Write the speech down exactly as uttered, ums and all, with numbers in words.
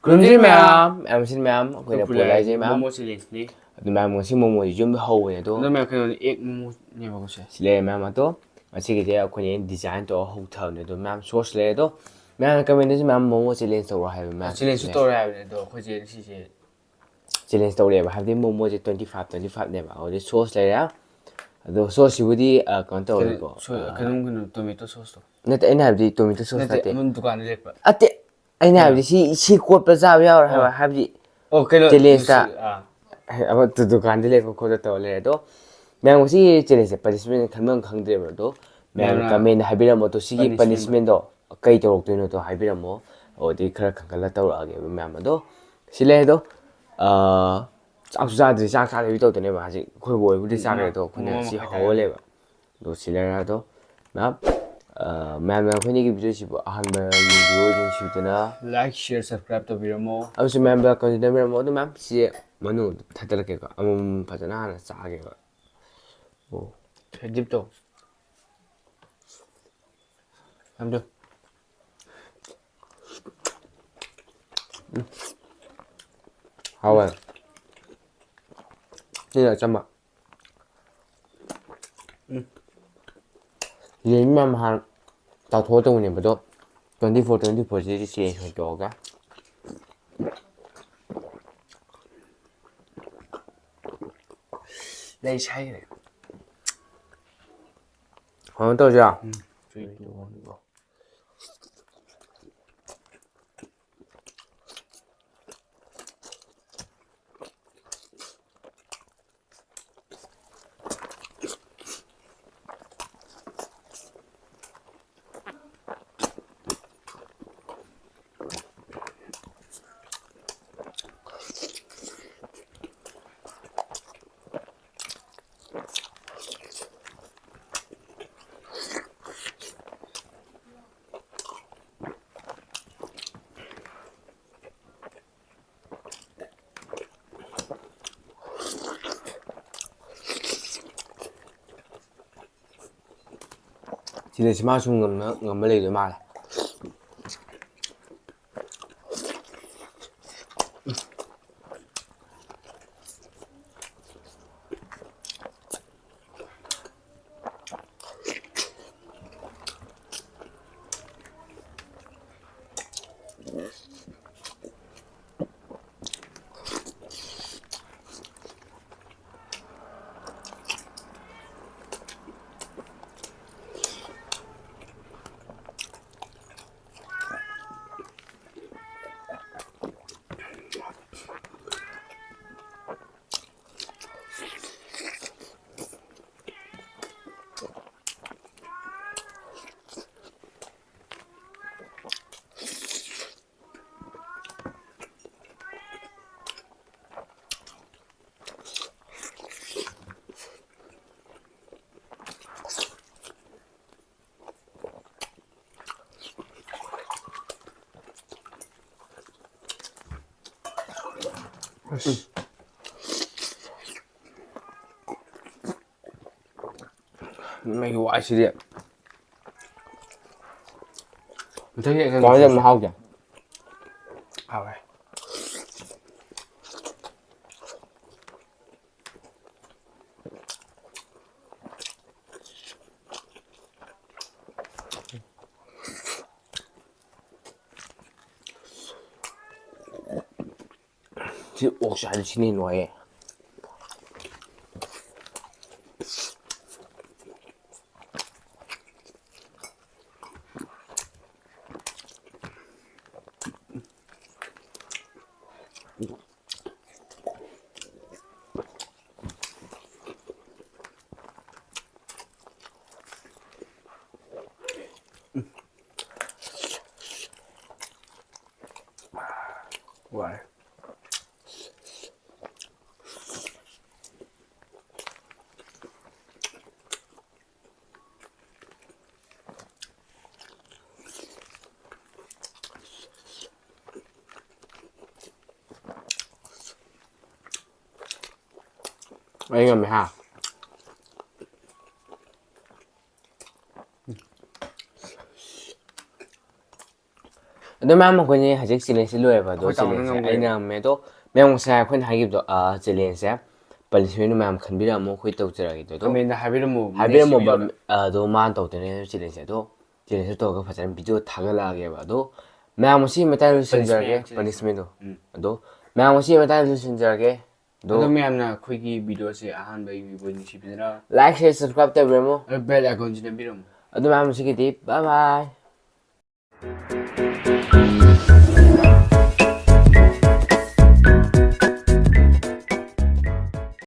ꯈꯨꯔꯨꯝꯖꯔꯤ ꯃꯌꯥꯝ, ꯃꯌꯥꯝ ꯃꯁꯤꯟ ꯃꯌꯥꯝ, ꯑꯩꯈꯣꯏꯅ ꯄꯨꯂꯥꯏꯖꯩ ꯃꯌꯥꯝ꯫ ꯃꯣꯃꯣ ꯆꯦꯂꯦꯟꯖꯅꯤ꯫ ꯑꯗꯨ ꯃꯌꯥꯝ ꯉꯁꯤ ꯃꯣꯃꯣꯁꯤ ꯌꯨꯝꯗ ꯍꯧꯕꯅꯦ ꯑꯗꯣ꯫ ꯑꯗꯣ ꯃꯌꯥꯝ ꯀꯩꯅꯣꯅꯤ ꯑꯦꯛ ꯃꯣꯃꯣꯅꯦꯕꯀꯣ ꯁꯦ꯫ ꯁꯤ ꯂꯩꯔꯦ ꯃꯌꯥꯝ ꯑꯗꯣ꯫ ꯉꯁꯤꯒꯤꯁꯦ ꯑꯩꯈꯣꯏꯅ ꯗꯤꯖꯥꯏꯟ ꯇꯧꯔ ꯍꯧꯊꯕꯅꯦ ꯑꯗꯣ ꯃꯌꯥꯝ ꯁꯣꯁ ꯂꯩꯔꯦ ꯑꯗꯣ꯫ ꯃꯌꯥꯝ ꯀꯃꯦꯟꯗꯁꯨ ꯃꯌꯥꯝ ꯃꯣꯃꯣ ꯆꯦꯂꯦꯟꯖ ꯇꯧꯔꯣ ꯍꯥꯏꯕ ꯃꯌꯥꯝ ꯆꯦꯂꯦꯟꯖꯁꯨ ꯂꯩ꯫ ꯇꯧꯔꯦ ꯍꯥꯏꯕꯅꯦ ꯑꯗꯣ ꯑꯩꯈꯣꯏꯁꯦ ꯁꯤꯁꯦ ꯆꯦꯂꯦꯟꯖ ꯇꯧꯔꯛꯑꯦꯕ ꯍꯥꯏꯕꯗꯤ ꯃꯣꯃꯣꯁꯦ twenty five twenty five ꯅꯦꯕ ꯑꯗꯨꯗꯩ ꯁꯣꯁ ꯂꯩꯔꯦ꯫ ꯑꯗꯣ ꯁꯣꯁꯁꯤꯕꯨꯗꯤ ꯑ, ꯀꯩꯅꯣ ꯇꯧꯔꯦꯀꯣ꯫ ꯁꯣ- ꯀꯩꯅꯣꯝ ꯀꯩꯅꯣ ꯇꯣꯃꯦꯇꯣ ꯁꯣꯁꯇꯣ꯫ ꯅꯠꯇꯦ ꯑꯩꯅ ꯍꯥꯏꯕꯗꯤ ꯇꯣꯃꯦꯇꯣ ꯁꯣꯁ ꯅꯠꯇꯦ ꯅꯠꯇꯦ꯫ ꯑꯃ ꯗꯨꯀꯥꯟꯗ ꯂꯦꯞꯄ꯫ ꯑꯠꯇꯦ ꯑꯩꯅ ꯍꯥꯏꯕꯗꯤ ꯁꯤ ꯁꯤ ꯀꯣꯠꯄ ꯆꯥꯕ ꯌꯥꯎꯔꯦ ꯍꯥꯏꯕ ꯍꯥꯏꯕꯗꯤ ꯑꯣ ꯀꯩꯅꯣ ꯆꯦꯂꯦꯟꯖꯇ꯫ ꯑꯥ, ꯑꯃ ꯗꯨꯀꯥꯟꯗ ꯂꯦꯞꯄ ꯈꯣꯠꯄ ꯇꯧꯔ ꯂꯩꯔꯦ ꯑꯗꯣ꯫ ꯃꯌꯥꯝ ꯉꯁꯤ ꯆꯦꯂꯦꯟꯖꯁꯦ ꯄꯅꯤꯁꯃꯦꯟ ꯈꯟꯕ ꯑꯃ ꯈꯪꯗ꯭ꯔꯦꯕ ꯑꯗꯣ꯫ ꯃꯌꯥꯝ ꯃꯌꯥꯝꯅ ꯀꯃꯦꯟꯗ ꯍꯥꯏꯕꯤꯔꯝꯃꯣ ꯑꯗꯣ ꯁꯤꯒꯤ Punishment. ꯄꯅꯤꯁꯃꯦꯟꯗꯣ ꯀꯩ ꯇꯧꯔꯛꯇꯣꯏꯅꯣꯗꯣ ꯍꯥꯏꯕꯤꯔꯝꯃꯣ꯫ ꯑꯗꯨꯗꯤ ꯈꯔ ꯈꯟꯒꯠꯂ ꯇꯧꯔꯛꯑꯒꯦꯕ ꯃꯌꯥꯝ ꯑꯗꯣ꯫ ꯁꯤ ꯂꯩꯔꯦ ꯑꯗꯣ꯫ ꯑꯥ, ꯆꯥꯛꯁꯨ ꯆꯥꯗ꯭ꯔꯤ ꯆꯥꯛ ꯆꯥꯗꯕꯤ ꯇꯧꯗꯣꯏꯅꯦꯕ ꯍꯧꯖꯤꯛ ꯑꯩꯈꯣꯏ ꯕꯣꯏꯕꯨꯗꯤ ꯆꯥꯈ꯭ꯔꯦ ꯑꯗꯣ ꯑꯩꯈꯣꯏꯅ ꯃꯣꯃꯣ ꯁꯤ ꯃꯈꯥꯏ ꯍꯧꯔ ꯂꯩꯕ꯫ ꯑꯗꯣ ꯁꯤ ꯂꯩꯔꯦ ꯑꯗꯣ꯫ ꯃꯌꯥꯝ ꯑꯥ, ꯃꯌꯥꯝꯅ ꯑꯩꯈꯣꯏꯅꯤꯒꯤ ꯚꯤꯗꯤꯑꯣꯁꯤꯕꯨ ꯑꯍꯥꯟꯕ ꯌꯦꯡꯕꯤꯌꯨ ꯌꯦꯡꯁꯤꯟꯕꯤꯗꯨꯅ ꯂꯥꯏꯛ ꯁꯤꯌꯔ ꯁꯕꯁꯀ꯭ꯔꯥꯏꯕ ꯇꯧꯕꯤꯔꯝꯃꯣ꯫ ꯑꯃꯁꯨ ꯃꯌꯥꯝꯗ ꯀꯟꯁꯤꯗ ꯃꯌꯥꯝ ꯑꯗꯨ ꯃꯌꯥꯝ ꯁꯤ ꯃꯅꯨꯡ ꯊꯥꯗꯔꯛꯀꯦꯀꯣ ꯑꯃꯃꯝ ꯐꯖꯅ ꯍꯥꯟꯅ ꯆꯥꯒꯦꯕ꯫ ꯑꯣ꯫ ꯗꯤꯞꯇꯣ꯫ ꯑꯝꯗꯣ꯫ ꯎꯝ꯫ ꯍꯥꯎꯋꯦ꯫ ꯁꯤꯅ ꯑꯆꯝꯕ꯫ ꯎꯝ꯫ ꯌꯦꯟ ꯃꯌꯥꯝ ꯍꯥꯟ ꯇꯥꯎꯊꯣꯛꯑ ꯇꯧꯕꯅꯦꯕ ꯑꯗꯣ twenty four twenty four ꯁꯤꯗꯤ ꯆꯦꯟꯖ ꯑꯣꯏꯅ ꯇꯧꯔꯒ꯫ ꯂꯩ ꯁꯥꯏꯈ꯭ꯔꯦ꯫ ꯀꯩꯅꯣ ꯇꯧꯁꯤꯔꯥ? ꯁꯤꯗ ꯁꯤ ꯃꯥꯁꯨ ꯉꯝꯅ ꯉꯝꯕ ꯂꯩꯗꯣꯏ ꯃꯥꯜꯂꯦ꯫ ꯑꯁ꯫ ꯃꯩ ꯋꯥꯏꯁꯤꯗꯤ꯫ ꯃꯊꯪꯒꯤ ꯑꯦꯛꯖꯥꯝ ꯀꯃꯥꯏꯅ ꯇꯧꯔꯤꯅꯣ ꯃꯍꯥꯎꯁꯦ? ꯍꯥꯎꯋꯦ꯫ ꯁꯤ ꯑꯣꯛꯁꯦ ꯍꯥꯏꯗꯤ ꯁꯤꯅ ꯍꯦꯟꯅ ꯅꯨꯡꯉꯥꯏꯌꯦ꯫ ꯋꯥꯔꯦ꯫ ꯑꯩ ꯉꯝꯃꯦ ꯍꯥ꯫ ꯑꯗꯣ ꯃꯌꯥꯝ, ꯑꯩꯈꯣꯏꯅꯤ ꯍꯧꯖꯤꯛ ꯆꯦꯂꯦꯟꯖꯁꯤ ꯂꯣꯏꯔꯦꯕ꯫ ꯑꯗꯣ ꯑꯩꯈꯣꯏ ꯇꯥꯃꯣꯅ ꯆꯦꯂꯦꯟꯖꯁꯦ ꯉꯝꯈ꯭ꯔꯦ꯫ ꯑꯩꯅ ꯉꯝꯃꯦ꯫ ꯑꯗꯣ ꯃꯌꯥꯝ, ꯉꯁꯥꯏ ꯑꯩꯈꯣꯏꯅ ꯍꯥꯏꯈꯤꯕꯗꯣ, ꯑ, ꯆꯦꯂꯦꯟꯖꯁꯦ ꯄꯅꯤꯁꯃꯦꯟꯗꯨ ꯃꯌꯥꯝ ꯈꯟꯕꯤꯔꯝꯃꯣ, ꯑꯩꯈꯣꯏ ꯇꯧꯖꯔꯛꯑꯒꯦ꯫ ꯑꯗꯣ ꯀꯃꯦꯟꯗ ꯍꯥꯏꯕꯤꯔꯝꯃꯣ, ꯍꯥꯏꯕꯤꯔꯝꯃꯣꯕ꯫ Next video꯫ ꯑꯗꯣ ꯃꯥꯅ ꯇꯧꯗꯣꯏꯅꯦ ꯆꯦꯂꯦꯟꯖꯁꯦ꯫ ꯑꯗꯣ ꯆꯦꯂꯦꯟꯖꯁꯦ ꯇꯧꯔꯒ ꯐꯖꯅ ꯚꯤꯗꯤꯑꯣ ꯊꯥꯒꯠꯂꯛꯑꯒꯦꯕ꯫ ꯑꯗꯣ ꯃꯌꯥꯝ, ꯉꯁꯤ ꯃꯇꯥꯡꯗ ꯂꯣꯏꯁꯤꯟꯖꯔꯒꯦ, ꯄꯅꯤꯁꯃꯦꯟ꯫ ꯄꯅꯤꯁꯃꯦꯟꯗꯣ꯫ ꯎꯝ꯫ ꯑꯗꯣ ꯃꯌꯥꯝ, ꯉꯁꯤ ꯃꯇꯥꯡꯗ ꯂꯣꯏꯁꯤꯟꯖꯔꯒꯦ꯫ ꯑꯗꯣ ꯑꯗꯣ ꯃꯌꯥꯝꯅ ꯑꯩꯈꯣꯏꯒꯤ ꯚꯤꯗꯤꯑꯣꯁꯦ ꯑꯍꯥꯟꯕ ꯌꯦꯡꯕꯤꯕ ꯅꯨꯡꯁꯤꯕꯤꯗꯨꯅ like, share, subscribe ꯇꯧꯕꯤꯔꯝꯃꯣ꯫ ꯑꯗꯣ bell iconꯁꯤ ꯅꯝꯕꯤꯔꯝꯃꯣ꯫ ꯑꯗꯨ ꯃꯌꯥꯝ, ꯉꯁꯤꯒꯤꯗꯤ bye bye꯫